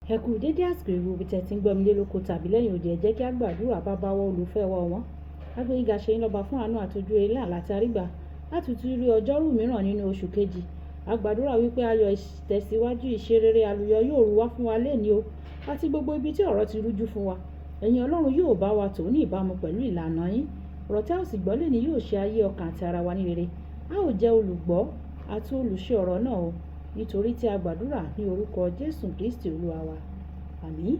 Ẹ kú dédé àsìkò yìí gbogbo ibi tí ẹ ti ń gbọ́ mi lé lóko tàbí lẹ́yìn odi. Ẹ jẹ́ kí a gbàdúrà. Bàbá wa, olùfẹ́ wa ọ̀wọ́n. A gbé yín ga, ṣe yín lọ́ba fún àánú àti ojú rere ńlá àti àrígbà láti tún rí ọjọ́rú mìíràn nínú oṣù kejì. A gbàdúrà wípé ayọ̀, ìtẹ̀síwájú, ìṣerere, àlùyọ yóò rú wá fún wa léni o, àti gbogbo ibi tí ọ̀rọ̀ ti rújú fún wa. Ẹ̀yin Ọlọ́run yóò bá wa tò ní ìbámu pẹ̀lú ìlànà yín. Ọ̀rọ̀ tí a ó sì gbọ́ léni yóò ṣe ayé, ọkàn àti ara wa ní rere. A ó jẹ́ olùgbọ́ àti olùṣe ọ̀rọ̀ náà o. Nítorí tí a gbàdúrà ní orúkọ Jésù Kristi Olúwa wa. Àmín.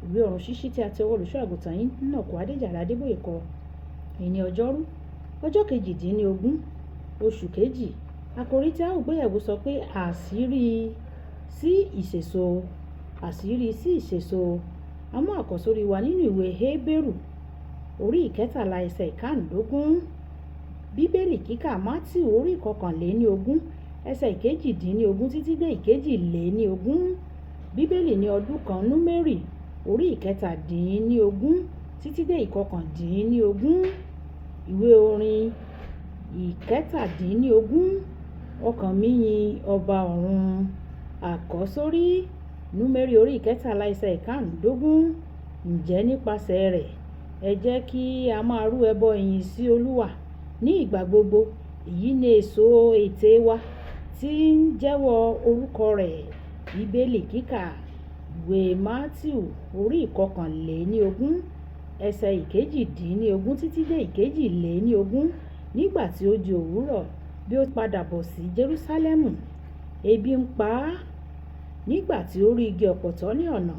Ìwé ọ̀run ṣíṣí tí a ti ọwọ́ olùṣọ́ àgùntàn yín Nnàkú Adéjàre Adébóyè kọ. Ìní ọjọ́rú, ọjọ́ 18, oṣù kejì. Àkòrí tí a ó gbéyẹ̀wò sọ pé àṣírí sí ìṣèso, àṣírí sí ìṣèso. A mú àkọ́sórí wa nínú ìwé Hébérù orí 13 ẹsẹ̀ 15. Bíbélì kíkà Mátíù orí 21 ẹsẹ̀ 18 títí dé 22. Bíbélì ní ọdún kan, Númérì orí 17 títí dé 19. Ìwé orin 17, ọkàn mi yin ọba ọ̀run. Àkọ́sórí Númérì orí 13 ẹsẹ̀ 15. Ǹjẹ́ nípasẹ̀ rẹ̀, ẹ jẹ́ kí a máa rú ẹbọ ìyìn sí Olúwa ní ìgbà gbogbo. Èyí ni èso ètè wa tí ń jẹ́wọ́ orúkọ rẹ̀. Bíbélì kíkà ìwé Mátíù orí 21 ẹsẹ̀ 18 títí dé 22. Nígbà tí ó di òwúrọ̀, bí ó padà bọ̀ sí Jerúsálẹ́mù, ebi ń pa á. Nígbà tí ó rí igi ọ̀pọ̀tọ́ ní ọ̀nà,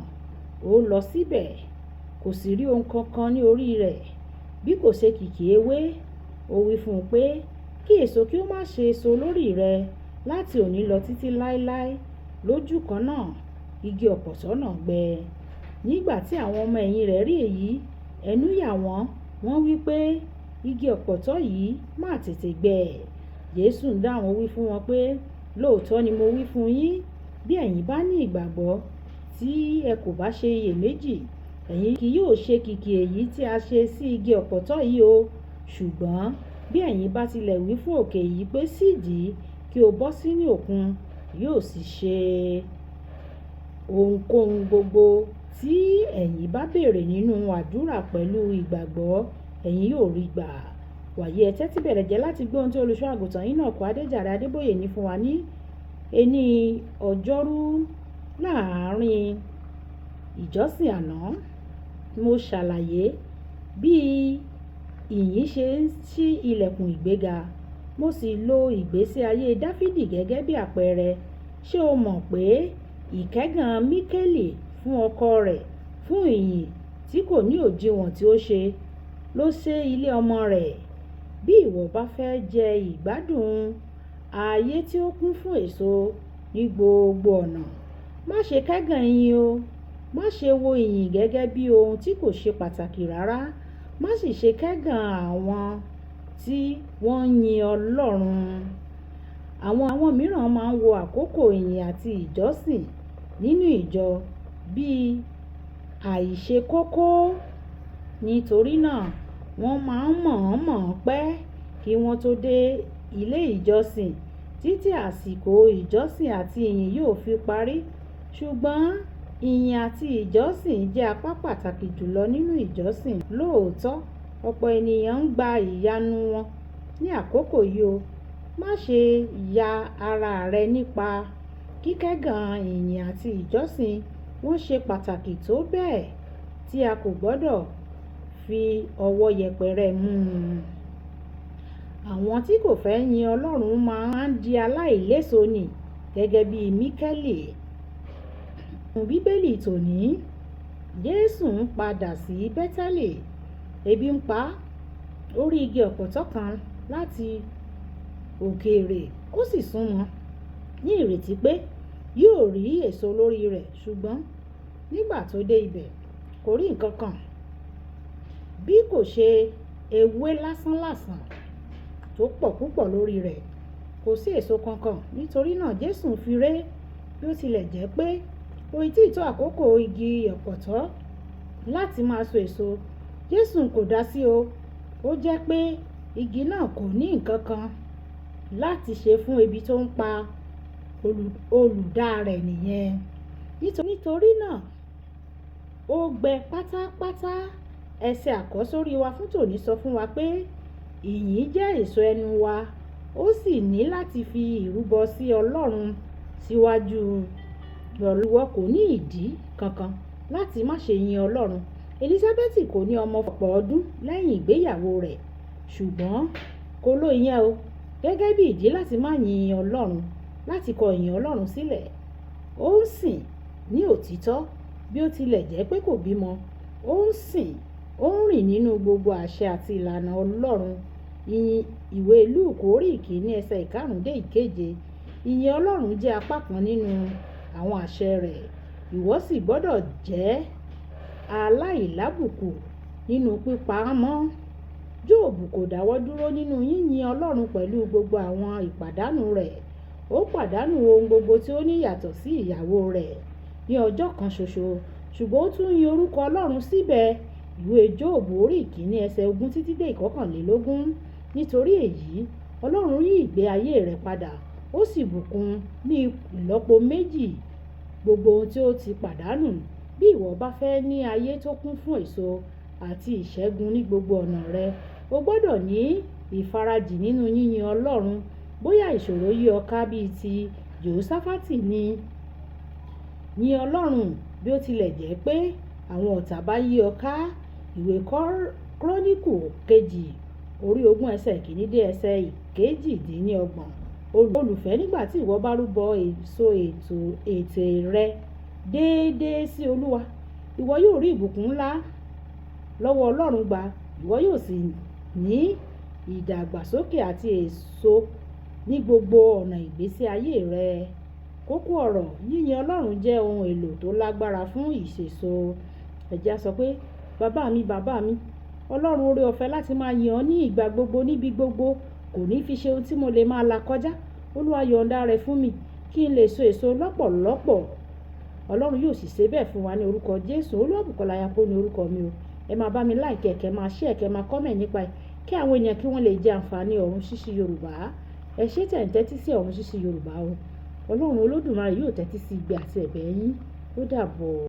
ó lọ síbẹ̀, kò sì rí ohun kankan ní orí rẹ̀ bí kò ṣe kìkì ewé. Ó wí fún un pé, kí èso kí ó má ṣe so lórí rẹ láti òní lọ títí láéláé. Lójú kan náà, igi ọ̀pọ̀tọ́ náà gbẹ. Nígbà tí àwọn ọmọ ẹ̀yìn rẹ̀ rí èyí, ẹnu yà wọ́n, wọ́n wí pé, igi ọ̀pọ̀tọ́ yìí má tètè gbẹ. Jésù ń dáhùn wí fún wọn pé, lóòótọ́ ni mo wí fún yín, bí ẹ̀yin bá ní ìgbàgbọ́ tí ẹ kò bá ṣe iyèméjì, ẹ̀yin kì yóò ṣe kìkì èyí tí a ṣe sí igi ọ̀pọ̀tọ́ yìí o. Ṣùgbọ́n bí ẹ̀yin bá tilẹ̀ wí fún òkè yìí pé sídìí kí o bọ́ sínú òkun, yóò sì ṣe. Ohunkóhun gbogbo tí ẹ̀yin bá béèrè nínú àdúrà pẹ̀lú ìgbàgbọ́, ẹ̀yin yóò rí gbà. Wàyí, ẹ tẹ́tí bẹ̀lẹ̀jẹ́ láti gbọ́ ohun tí olùṣọ́ àgùntàn Enoch Adéjàre Adébóyè ní fún wa ní ení ọjọ́rú. Láàárín ìjọsìn àná, mo ṣàlàyé bí ìyìn ṣe ń ṣí ilẹ̀kùn ìgbéga. Mo sì lo ìgbésí ayé Dáfídì gẹ́gẹ́ bí àpẹẹrẹ. Ṣé o mọ̀ pé ìkẹ́gàn Míkélì fún ọkọ rẹ̀ fún ìyìn tí kò ní òdiwọ̀n tí ó ṣe ló ṣe ilé ọmọ rẹ̀? Bí ìwọ bá fẹ́ jẹ ìgbádùn ayé tí ó kún fún èso ní gbogbo ọ̀nà, má ṣe kẹ́gàn ìyìn o. Má ṣe wo ìyìn gẹ́gẹ́ bí ohun tí kò ṣe pàtàkì rárá. Má sì ṣe kẹ́gàn àwọn tí wọ́n ń yin Ọlọ́run. Àwọn mìíràn máa ń wo àkókò ìyìn àti ìjọsìn nínú ìjọ bí àìṣe kókó. Nítorí náà, wọ́n máa ń mọ̀ọ́mọ̀ pẹ́ kí wọ́n tó dé ilé ìjọsìn títí àsìkò ìjọsìn àti ìyìn yóò fi parí. Ṣùgbọ́n ìyìn àti ìjọsìn jẹ́ apá pàtàkì jùlọ nínú ìjọsìn. Lóòótọ́, ọ̀pọ̀ ènìyàn ń gba ìyanu wọn ní àkókò yìí o. Má ṣe ya ara rẹ nípa kíkẹ́gàn ìyìn àti ìjọsìn. Wọ́n ṣe pàtàkì tó bẹ́ẹ̀ tí a kò gbọdọ̀ fi ọwọ́ yẹpẹrẹ mú. Àwọn tí kò fẹ́ yin Ọlọ́run máa ń di aláìléso nì gẹ́gẹ́ bí Míkélì. Bíbélì tòní, Jésù ń padà sí Bẹ́tẹ́lì, ebi ń pa á. Ó rí igi ọ̀pọ̀tọ́ kan láti òkèèrè, ó sì súnmọ́ ní ìrètí pé yóò rí èso lórí rẹ̀. Ṣùgbọ́n nígbà tó dé ibẹ̀, kò rí nǹkan kan bí kò ṣe ewé lásánlàsàn tó pọ̀ púpọ̀ lórí rẹ̀. Kò sí èso kankan. Nítorí náà Jésù fi ré, bí ó tilẹ̀ jẹ́ pé kò tí ì tó àkókò igi ọ̀pọ̀tọ́ láti máa so èso. Jésù kò dá sí o. Ó jẹ́ pé igi náà kò ní nǹkan kan láti ṣe fún ebi tó ń pa olùdá rẹ̀ nìyẹn. Nítorí náà, ó gbẹ pátápátá. Ẹsẹ̀ àkọ́sórí wa fún tòní sọ fún wa pé ìyìn jẹ́ èso ẹnu wa, ó sì ní láti fi ìrúbọ sí Ọlọ́run síwájú. Ìwọ kò ní ìdí kankan láti má ṣe yin Ọlọ́run. Elísábẹ́tì kò ní ọmọ ọ̀pọ̀ ọdún lẹ́yìn ìgbéyàwó rẹ̀, ṣùgbọ́n kò lo ìyẹn o gẹ́gẹ́ bí ìdí láti má yin Ọlọ́run, láti kọ ìyìn Ọlọ́run sílẹ̀. Ó ń sìn ní òtítọ́ bí ó tilẹ̀ jẹ́ pé kò bímọ. Ó ń sìn, ó ń rìn nínú gbogbo àṣẹ àti ìlànà Ọlọ́run. Ìyìn ìwé Lúùkù orí 1 ẹsẹ̀ 5 dé 7. Ìyìn Ọlọ́run jẹ́ apá kan nínú àwọn àṣẹ rẹ̀. Ìwọ sì gbọ́dọ̀ jẹ́ aláìlábùkù nínú pípa á mọ́. Jóòbù kò dáwọ́ dúró nínú yíyin Ọlọ́run pẹ̀lú gbogbo àwọn ìpàdánù rẹ̀. Ó pàdánù ohun gbogbo tí ó ní yàtọ̀ sí ìyàwó rẹ̀ ní ọjọ́ kan ṣoṣo, ṣùgbọ́n ó tún yin orúkọ Ọlọ́run síbẹ̀. Ìwé Jóòbù orí 1 ẹsẹ̀ 20 títí dé 21. Nítorí èyí, Ọlọ́run yí ìgbé ayé rẹ̀ padà, ó sì bùkún ní ìlọ́po méjì gbogbo ohun tí ó ti pàdánù. Bí ìwọ bá fẹ́ ní ayé tó kún fún èso àti ìṣẹ́gun ní gbogbo ọ̀nà rẹ, o gbọ́dọ̀ ní ìfarajìn nínú yíyin Ọlọ́run. Bóyá ìṣòro yí ọ ká bí i ti Jèhóṣáfátì ni, yin Ọlọ́run bí ó tilẹ̀ jẹ́ pé àwọn ọ̀tá bá yí ọ ká. Ìwé Kúrónìkù 2 orí 20 ẹsẹ̀ 1 dé ẹsẹ̀ 28. Olùfẹ́, nígbà tí ìwọ bá rúbọ èso ètè rẹ déédéé sí Olúwa, ìwọ yóò rí ìbùkún ńlá lọ́wọ́ Ọlọ́run gbà. Ìwọ yóò sì ní ìdàgbàsókè àti èso ní gbogbo ọ̀nà ìgbésí ayé rẹ. Kókó ọ̀rọ̀: yíyin Ọlọ́run jẹ́ ohun èlò tó lágbára fún ìṣèso. Ẹ jẹ́ á sọ pé, bàbá mi, bàbá mi, Ọlọ́run oore ọ̀fẹ́ láti máa yìn ọ́ ní ìgbà gbogbo níbi gbogbo kò ní fi ṣe ohun tí mo lè máa là kọjá. Olúwa yọ̀ǹda rẹ̀ fún mi kí n lè so èso lọ́pọ̀lọ́pọ̀. Ọlọ́run yóò sì ṣe bẹ́ẹ̀ fún wa ní orúkọ Jésù. Olúwabùkọ́lá Ayápó ní orúkọ mi o. Ẹ máa bá mi like, kẹ́ máa share, kẹ́ máa comment nípa ẹ̀ kí àwọn ènìyàn kí wọ́n lè jẹ àǹfààní Ọ̀run Ṣíṣí Yorùbá. Ẹ ṣé tẹ̀ ń tẹ́tí sí Ọ̀run Ṣíṣí Yorùbá o. Ọlọ́run Olódùmarè yóò tẹ́tí sí igbe àti ẹ̀bẹ̀ yín. Ó dàbọ̀.